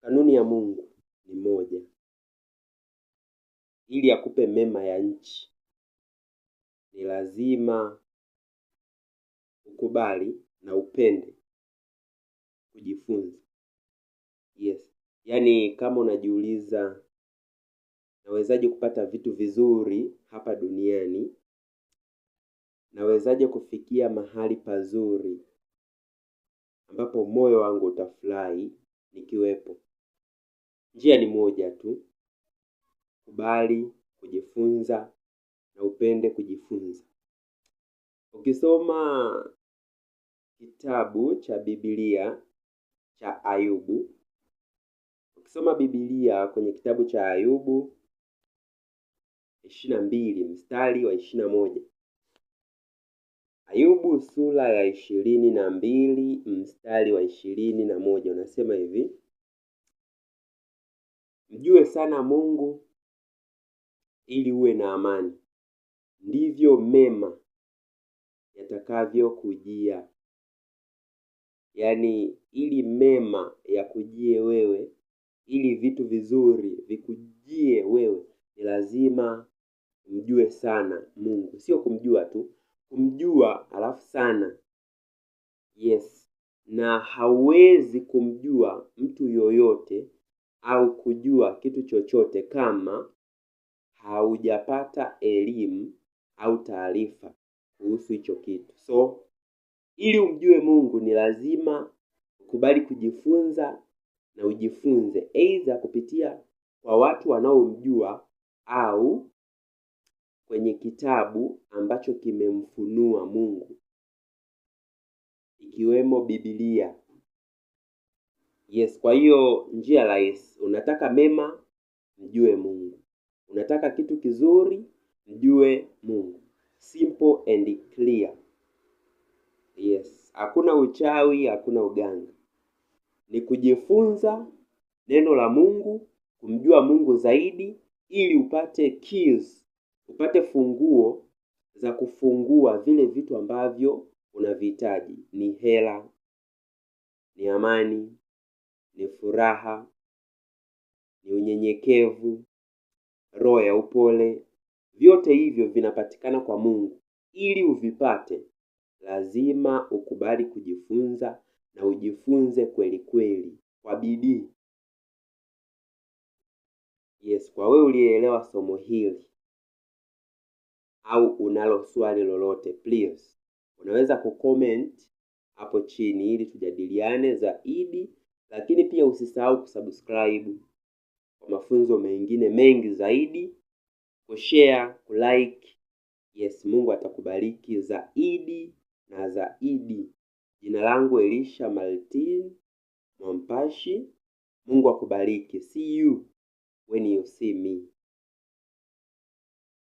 Kanuni ya Mungu ni moja, ili akupe mema ya nchi ni lazima ukubali na upende kujifunza. Yes, yaani kama unajiuliza nawezaje kupata vitu vizuri hapa duniani, nawezaje kufikia mahali pazuri ambapo moyo wangu utafurahi nikiwepo, njia ni moja tu, kubali kujifunza na upende kujifunza. Ukisoma kitabu cha Biblia cha Ayubu, ukisoma Biblia kwenye kitabu cha Ayubu 22 mstari wa 21, Ayubu sura ya 22 mstari wa 21 unasema hivi: mjue sana Mungu ili uwe na amani, ndivyo mema yatakavyokujia. Yaani, ili mema yakujie wewe, ili vitu vizuri vikujie wewe, ni lazima umjue sana Mungu. Sio kumjua tu, kumjua alafu sana. Yes, na hauwezi kumjua mtu yoyote au kujua kitu chochote kama haujapata elimu au taarifa kuhusu hicho kitu. So ili umjue Mungu ni lazima ukubali kujifunza na ujifunze aidha kupitia kwa watu wanaomjua au kwenye kitabu ambacho kimemfunua Mungu, ikiwemo Biblia. Yes, kwa hiyo njia rahisi, unataka mema, mjue Mungu. Unataka kitu kizuri, mjue Mungu. Simple and clear. Yes, hakuna uchawi, hakuna uganga. Ni kujifunza neno la Mungu, kumjua Mungu zaidi ili upate keys, upate funguo za kufungua vile vitu ambavyo unavihitaji. Ni hela, ni amani, ni furaha, ni unyenyekevu, roho ya upole. Vyote hivyo vinapatikana kwa Mungu. Ili uvipate, lazima ukubali kujifunza na ujifunze kweli kweli kwa bidii. Yes, kwa wewe uliyeelewa somo hili au unalo swali lolote, please unaweza kucomment hapo chini ili tujadiliane zaidi, lakini pia usisahau kusubscribe kwa mafunzo mengine mengi zaidi, kushare, kulike. Yes, Mungu atakubariki zaidi na zaidi. Jina langu Elisha Martin Mwampashi. Mungu akubariki. See you when you see me.